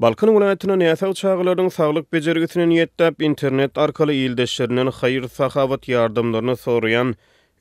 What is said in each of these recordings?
Balkan welaýatynda näsag çagalaryň saglyk bejergisine niýetläp, internet arkaly ildeşlerinden haýyr-sahawat ýardamlaryny soraýan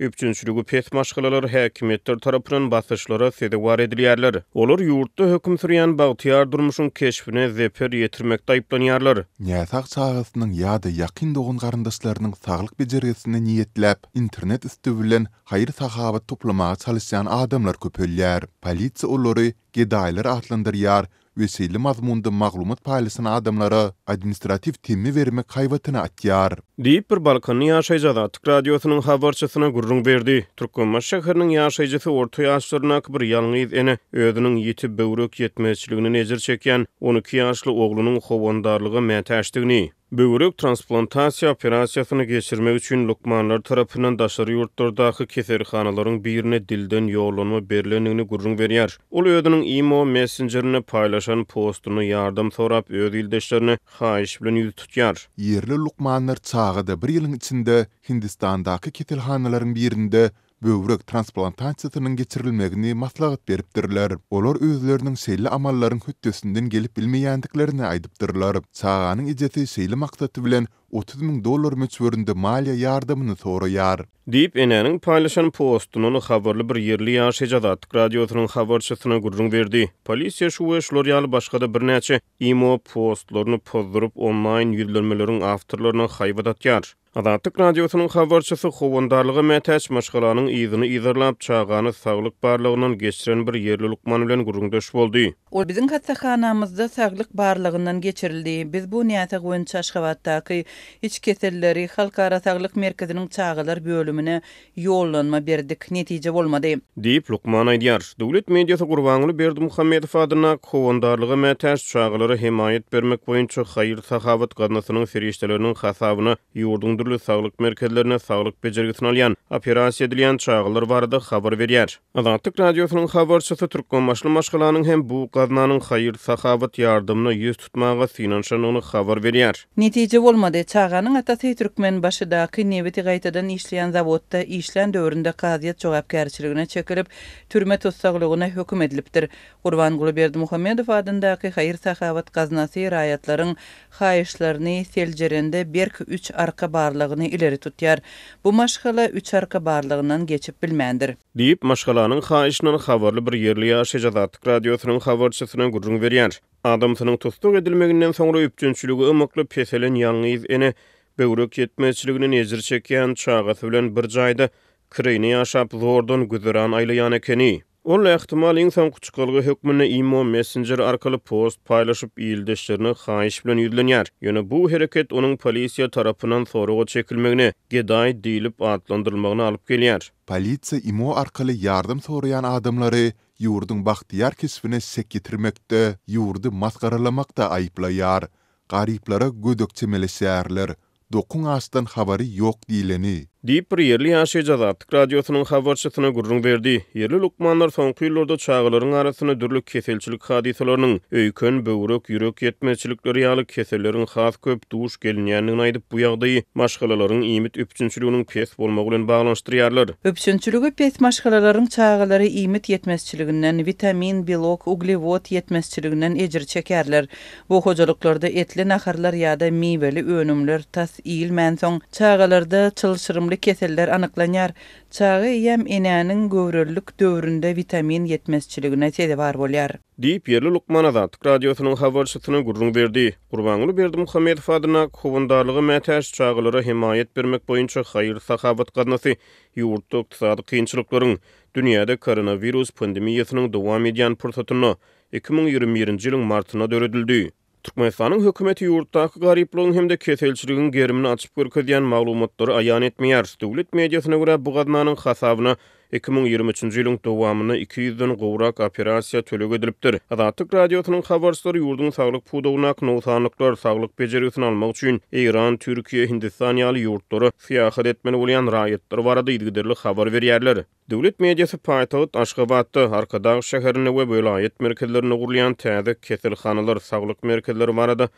üpjünçiligi pes maşgalalar häkimiýetler tarapyndan basyşlara sezewar edilýärler. Olar ýurtda höküm sürýän bagtyýar durmuşyň keşbine zeper ýetirmekde aýyplanýarlar. Näsag çagasynyň ýa-da ýakyn dogan-garyndaşlarynyň saglyk bejergisine niýetläp, internet üsti bilen haýyr-sahawat toplamaga çalyşýan adamlar köpelýär. Polisiýa olary gedaýlar atlandyrýar we şeýle mazmunda maglumat paýlaşan adamlara administratiw temmi bermek haýbatyny atýar. Diýip, bir balkanly ýaşaýjy Azatlyk Radiosynyň habarçysyna gürrüň berdi. Türkmenbaşy şäheriniň ýaşaýjysy orta ýaşlaryndaky bir ýalňyz ene özüniň ýiti böwrek ýetmezçiliginden ejir çekýän 12 ýaşly oglunyň howandarlyga mätäçdigini, Böwrek transplantasiýa operasiýasyny geçirmek üçin lukmanlar tarapyndan daşary ýurtlardaky keselhanalaryň birine dilden ýollanma berlendigini gürrüň berýär. Ol özüniň imo messenjerinde paýlaşan postunda ýardam sorap öz ildeşlerine haýyş bilen ýüz tutýar. Ýerli lukmanlar çagada bir ýylyň içinde Hindistandaky keselhanalaryň birinde böwrek transplantasiýasynyň geçirilmegini maslahat beripdirler. Olar özleriniň şeýle amallaryň hötdesinden gelip bilmeýändiklerini aýdypdyrlar. Çaganyň ejesi şeýle maksat bilen 30 müň dollar möçberinde maliýe ýardamyny soraýar. Diýip, enäniň paýlaşan postundan habarly bir ýerli ýaşaýjy Azatlyk Radiosynyň habarçysyna gürrüň berdi. Polisiýa şu we şular ýaly başga-da birnäçe imo postlaryny pozduryp, onlaýn ýüzlenmeleriň awtorlaryna haýbat atýar. Azatlyk Radiosynyň habarçysy howandarlyga mätäç maşgalanyň yzyny yzarlap, çagany saglyk barlagyndan geçiren bir ýerli lukman bilen gürrüňdeş boldy. Ol biziň hassahanamyzda saglyk barlagyndan geçirildi. Biz bu näsag boýunça Aşgabatdaky Iç keselleri halkara saglyk merkeziniň çagalar bölümine ýollanma berdik. Netije bolmady. Diýip, lukman aýdýar. Döwlet mediasy Gurbanguly Berdimuhamedow adyndaky Howandarlyga mätäç çagalara hemaýat bermek boýunça haýyr-sahawat gaznasynyň serişdeleriniň hasabyna ýurduň dürli saglyk merkezlerinde saglyk bejergisini alýan, operasiýa edilýän çagalar barada habar berýär. Azatlyk Radiosynyň habarçysy türkmenbaşyly maşgalanyň hem bu gaznanyň haýyr-sahawat ýardamyna ýüz tutmaga synanyşandygyny habar berýär. Netije bolmady. Çaganyň atasy Türkmenbaşydaky nebiti gaýtadan işleýän zawodda işlän döwründe kazyýet jogapkärçiligine çekilip, türme tussaglygyna höküm edilipdir. Gurbanguly Berdimuhamedow adyndaky haýyr-sahawat gaznasy raýatlaryň haýyşlaryny seljerende berk üç arka barlagyny ileri tutýar. Bu maşgala üç arka barlagyndan geçip bilmändir. Diýip, maşgalanyň haýyşyndan habarly bir ýerli ýaşaýjy Azatlyk Radiosynyň habarçysyna gürrüň berýär. Adamsynyň tussag edilmeginden soňra üpjünçiligi ymykly peselen ýalňyz ene böwrek ýetmezçiliginden ejir çekýän çagasy bilen bir jaýda kireýine ýaşap zordan güzeran aýlaýan ekeni. Ol, ähtimal, iň soňky çykalga hökmünde imo messenjeri arkaly post paýlaşyp, ildeşlerine haýyş bilen ýüzlenýär. Ýöne bu hereket onuň polisiýa tarapyndan soraga çekilmegine, gedaý diýlip atlandyrylmagyna alyp gelýär. Polisiýa imo arkaly ýardam soraýan adamlary ýurduň bagtyýar keşbine şek ýetirmekde, ýurdy masgaralamakda aýyplaýar. Garyplara gödek çemeleşýärler. Dokuň açdan habary ýok diýleni. Diýip, bir ýerli ýaşaýjy Azatlyk Radiosynyň habarçysyna gürrüň berdi. Ýerli lukmanlar soňky ýyllarda çagalaryň arasynda dürli keselçilik hadysalarynyň, öýken, böwrek, ýürek ýetmezçilikleri ýaly keselleriň has köp duş gelinýändigini aýdyp, bu ýagdaýy maşgalalaryň iýmit üpjünçiliginiň pes bolmagy bilen baglanyşdyrýarlar. Üpjünçiligi pes maşgalalaryň çagalary iýmit ýetmezçiliginden, witamin, belok, uglewod ýetmezçiliginden ejir çekerler. Bu hojalyklarda etli naharlar ýa-da miweli önümler tas iýilmänsoň, çagalarda çylşyrymly keseller anyklanýar. Çaga eýýäm enäniň göwrelilik döwründe witamin ýetmezçiligine sezewar bolýar. Diýip, ýerli lukman Azatlyk Radiosynyň habarçysyna gürrüň berdi. Gurbanguly Berdimuhamedow adyndaky Howandarlyga mätäç çagalara hemaýat bermek boýunça haýyr-sahawat gaznasy ýurtda ykdysady kynçylyklaryň, dünýäde koronawirus pandemiýasynyň dowam edýän pursatynda, 2021-nji ýylyň martynda döredildi. Türkmenistanyň hökümeti ýurtdaky garyplygyň hem-de keselçiligiň gerimini açyp görkezýän maglumatlary aýan etmeýär. Döwlet mediasyna görä, bu gaznanyň hasabyna 2023-nji ýylyň dowamynda iki ýüzden gowrak operasiýa töleg edilipdir. Azatlyk Radiosynyň habarçylary ýurduň saglyk pudagyndaky nogsanlyklar, saglyk bejergisini almak üçin Eýran, Türkiýe, Hindistan ýaly ýurtlara syýahat etmeli bolýan raýatlar barada yzygiderli habar berýärler. Döwlet mediasy paýtagt Aşgabatda, Arkadag şäherinde we welaýat merkezlerinde gurulýan täze keselhanalar, saglyk merkezleri barada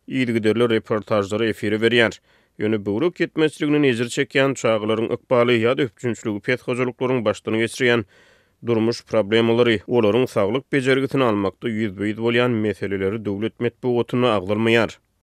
yzygiderli reportažlary efire berýär. Ýöne böwrek ýetmezçiliginden ejir çekýän çagalaryň ykbaly ýa-da üpjünçiligi pes hojalyklaryň başdan geçirýän. Durmuş problemalary, olaryň saglyk bejergisini almakda ýüzbe-ýüz bolýan meseleleri döwlet metbugatynda agzalmaýar.